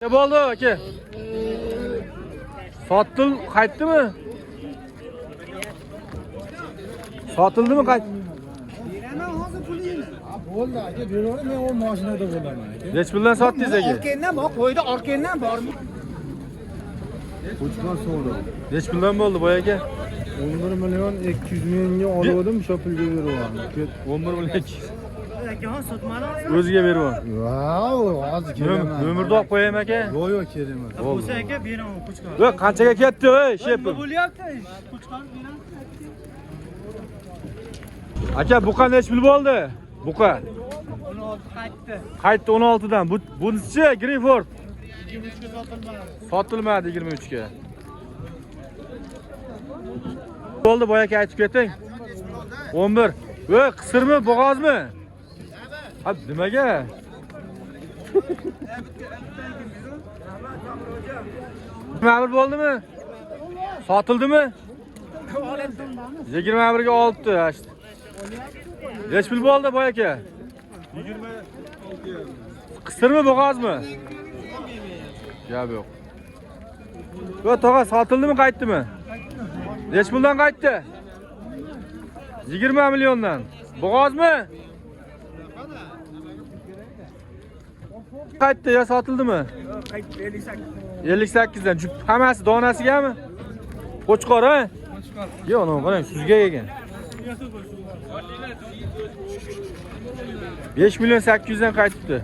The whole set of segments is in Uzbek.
Ne bo'ldi aka? Sotil qaytdimi? Sotildimi qayt? Beraman hozir pulingni. Bo'ldi aka, beravering, men o mashinada bo'laman aka. Necha puldan sotdingiz aka? Orkangdan bor, qo'ydi orkangdan bormi? Qo'chqor so'rdi. Necha puldan bo'ldi boy aka? 11 million 200 mingga olgandim, o'sha pulga beryapman. 11 million 200. Akaxon sotmadi hozir. O'ziga beryapman. Vau, hozir kelaman. Nomerni olib qo'yaymi aka? Yo'q, yo'q, kerak emas. Bo'ldi. Aka beraman qo'chqor. Yo'q, qanchaga ketdi, ey, shepim? Bo'lyapti. Qo'chqor beraman. Aka, buqa necha pul bo'ldi? Buqa. 16 qaytdi. Qaytdi 16 dan. Bu bunisi Greenford. 23 ga sotilmadi. Sotilmadi 23 ga. Bo'ldi, boya aka aytib keting. 11. Voy, qisirmi, bo'g'ozmi? Ha, nimaga? 21 bo'ldimi? Sotildimi? 21 ga olibdi. Necha pul bo'ldi boya aka? Qisirmi, bo'g'ozmi? Gap yo'q. Yo, tog'a sotildimi, qaytdimi? Necha puldan qaytdi? 20 milliondan. Bo'g'ozmi? Qaytdi yo sotildimi? Qaytdi 58. 58 dan. Jup hammasi donasigami? Qo'chqor, ha? Qo'chqor. Yo'q, uni qarang, suzga ekan. 5 million 800 dan qaytibdi.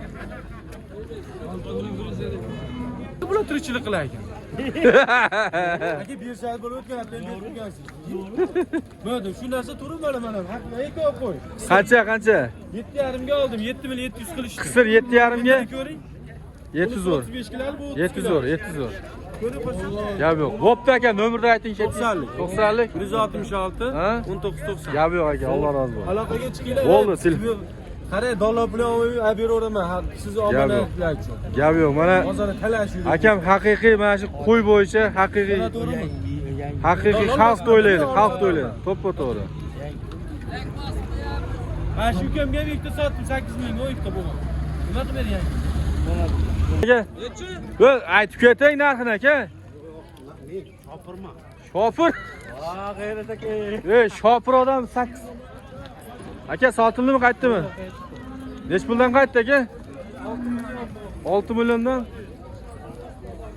Bular tirikchilik qilar ekan. Aka, bersangiz bo'lib o'tgan hafta berib turgansiz. Bo'ldi, shu narsa to'g'ri mana mana. Haqli ikki qo'y. Qancha, qancha? 7,5 ga oldim, 7 million 700 qilishdi. Qisir 7,5 ga? Ko'ring. 7 zo'r. 35 kiloli bu 30 7 zo'r, 7 zo'r. Ko'ring qo'shib. Gap yo'q. Bo'pti aka, nomerni ayting. 90lik. 90lik. 166 Ha? 1990. Gap yo'q aka, Alloh rozi bo'lsin. Aloqaga chiqinglar. Bo'ldi, sil. Qarang, dollar puli olib beraveraman sizni omonatlar uchun. Gap yo'q. Mana Bozorda talash yuribdi. akam haqiqiy mana shu qo'y bo'yicha haqiqiy To'g'rimi? haqiqiy xalq to'ylaydi, xalq to'ylaydi. To'ppa to'g'ri. Mana shu ukamga ham ikkita sotdim 8 mingga, u ikkita bo'lgan. Nima qilib bergan? Aka. Yo'q, aytib keting narxini aka. Shopirmi? Shopir. Ha, g'ayrat aka. Ey, shopir odam 8. Aka, sotildimi, qaytdimi? Necha puldan qaytdi aka? 6 milliondan.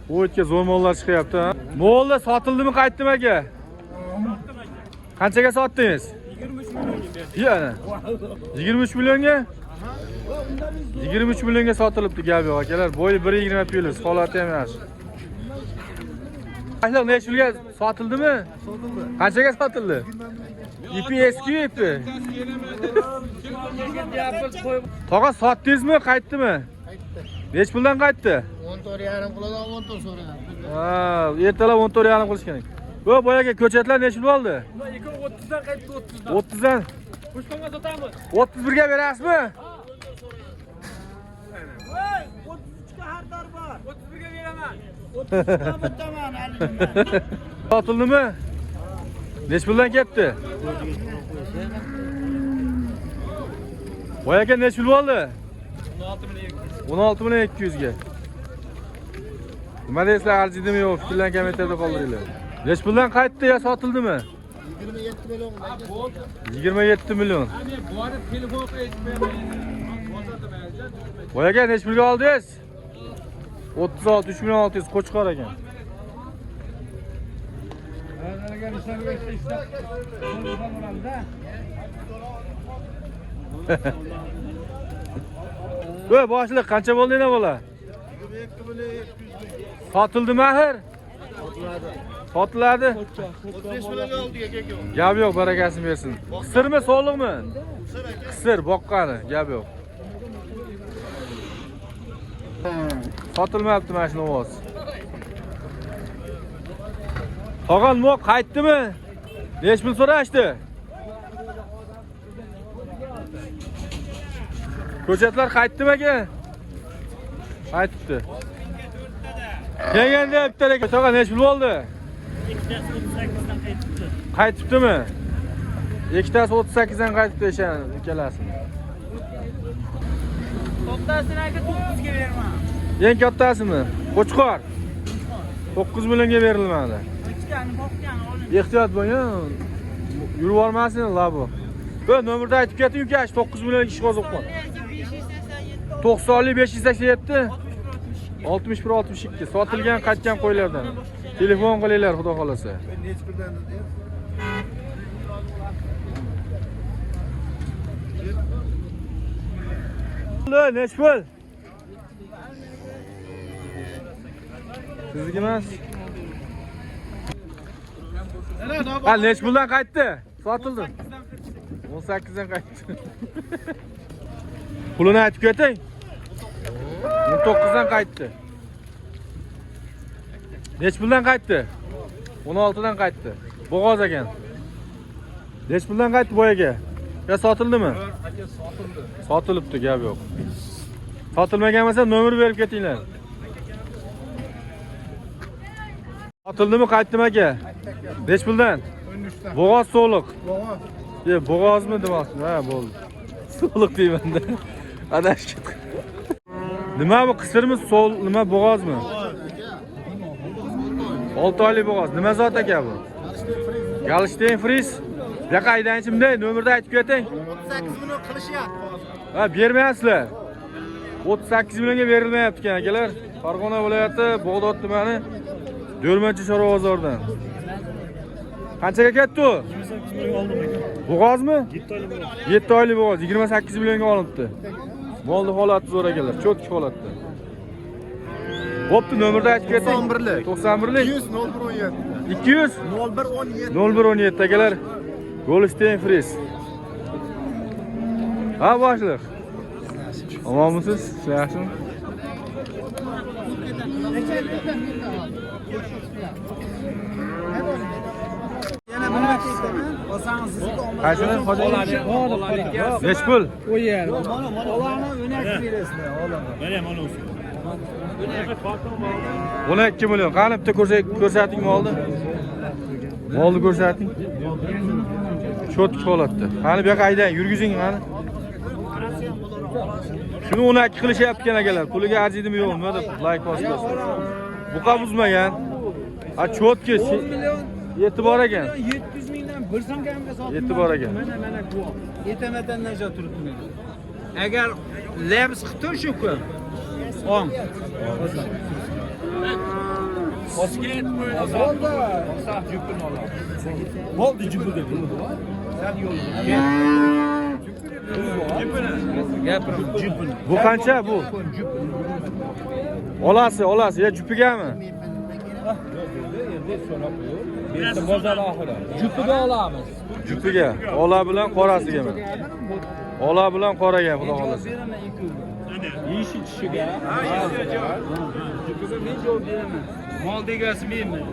Bu yerga zo'r mollar chiqyapti, ha. Mollar sotildimi, qaytdimi aka? Qanchaga sotdingiz? 23 millionga berdim. Yana. 23 millionga? 23 millionga sotilibdi gap yo'q akalar. Bo'yi 1.20 plyus, holati ham yaxshi. Boshliq necha pulga sotildimi? Sotildi. Qanchaga sotildi? Ipi eski ipi. Tog'a sotdingizmi, qaytdimi? Qaytdi. Necha puldan qaytdi? 14,5 qiladi, 14 so'rayapti. Ha, ertalab 14,5 qilish kerak. Bu boyagi ko'chatlar necha pul bo'ldi? 30 dan qaytdi, 30 dan. 30 dan. Qo'shqonga sotamiz. 31 ga berasizmi? Voy, 33 ga xaridor bor. 31 ga beraman. 33 ga bitaman hali. Sotildimi? Necha puldan ketdi? Boy aka necha pul bo'ldi? 16 million 200. 16 million 200 ga. Nima deysizlar, arzidimi yo'q? Fikrlarni kommentariyada qoldiringlar. Necha puldan qaytdi yo sotildimi? 27 million. 27 million. Men borib telefon qilib aytib beraman. Boy aka necha pulga oldingiz? 36 3 million 600 qo'chqor ekan. Voy boshliq qancha bo'ldi endi bola? 22 million 700 ming. Sotildimi axir? Sotiladi. 35 millionga oldik aka. Gap yo'q, barakasini bersin. Qisirmi, so'liqmi? Qisir, boqqani, gap yo'q. Sotilmayapti mana shu ovoz. Tog'a nima qaytdimi? Necha pul so'rashdi? Ko'chatlar qaytdimi aka? Qaytibdi. Kelganda bitta aka, tog'a necha pul bo'ldi? Ikkitasi 38 dan qaytibdi. Qaytibdimi? Ikkitasi 38 dan qaytibdi eshan ikkalasini. To'xtasin aka, 9 ga beraman. Eng kattasimi? Qo'chqor. 9 millionga berilmadi. Ichkani boqqani oling. Ehtiyot bo'ling, yurib yubormasin labu. Bu nomerda aytib keting uka, 9 million ish qozib qo'y. 90 587 61 62 sotilgan qaytgan qo'ylardan. Telefon qilinglar, xudo xolasa. Nech pul? Sizniki emas. Ha, nech puldan qaytdi? Sotildi. 18 dan qaytdi. Pulini aytib keting. 19 dan qaytdi. Nech puldan qaytdi? 16 dan qaytdi. Bo'g'oz ekan. Nech puldan qaytdi boyaga? Ya sotildimi? Aka sotildi. Sotilibdi, gap yo'q. Sotilmagan bo'lsa nomer berib ketinglar. Sotildimi, qaytdimi aka? Nech puldan? 13dan. Bo'g'oz so'liq. Bo'g'oz. E, bo'g'ozmi demoqchi. Ha, bo'ldi. So'liq deyman-da. Adashib ketdim. Nima bu, qisirmi, so'l, nima bo'g'ozmi? 6 oylik bo'g'oz. Nima zot aka bu? Galstein Fries. Bu yoqqa aydanchi bunday nomerda aytib keting. 38 million qilishyapti hozir. Ha, bermayapsizlar. 38 millionga berilmayapti ekan akalar. Farg'ona viloyati Bog'dod tumani Do'rmachi chorva bozoridan. Qanchaga ketdi u? 28 million oldim aka. Bo'g'ozmi? 7 oylik bo'g'oz. 7 oylik bo'g'oz 28 millionga olinibdi. Molni holati zo'r akalar, cho'tki holatda. Bo'pti, nomerda aytib keting. 91lik. 91lik. 200 0117. 200 0117. 0117 akalar. Golstein Fries. Ha, boshliq. Omonmisiz? Yaxshimi? Yana bir marta aytaman. Olsangiz sizniki olmasangiz. Qaysini hoji? Nech pul? Olani 12 berasizlar, olani. Mana mana olsun. 12 million. Qani bitta ko'rsating molni. Molni ko'rsating. Cho'tki holatda. Qani bu yoqqa haydang, yurgizing qani. Shuni 12 qilishyapti ekan akalar. Puliga arziydimi yo'qmi nima deb like bosib. Buqa buzmagan. Ha, cho'tki. Yetib bor ekan. 700 mingdan bir so'm kamga sotdim. Yetib bor ekan. Mana mana guvoh. Yetamatan naja turibdi meni. Agar labs qilib tur shu kun. Ong. Bo'ldi jupi deb. Gapir jupini. Bu qancha bu? Olasi, olasi, ya jupigami? Bozor oxiri. Jupiga olamiz. Jupiga. Ola bilan qorasiga. Ola bilan qoraga, xudo xolasa. Yeyish ichishiga. Jupiga men javob beraman. Mol degasi menman.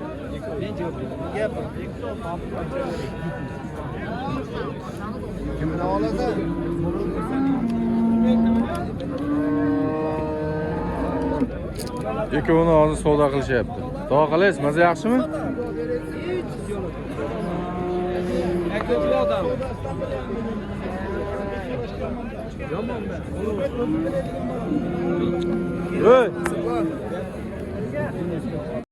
Men javob beraman. Kimdan oladi? Ikkovini hozir savdo qilishyapti. Duo qalaysiz, maza yaxshimi? Aka bu odam. Ey!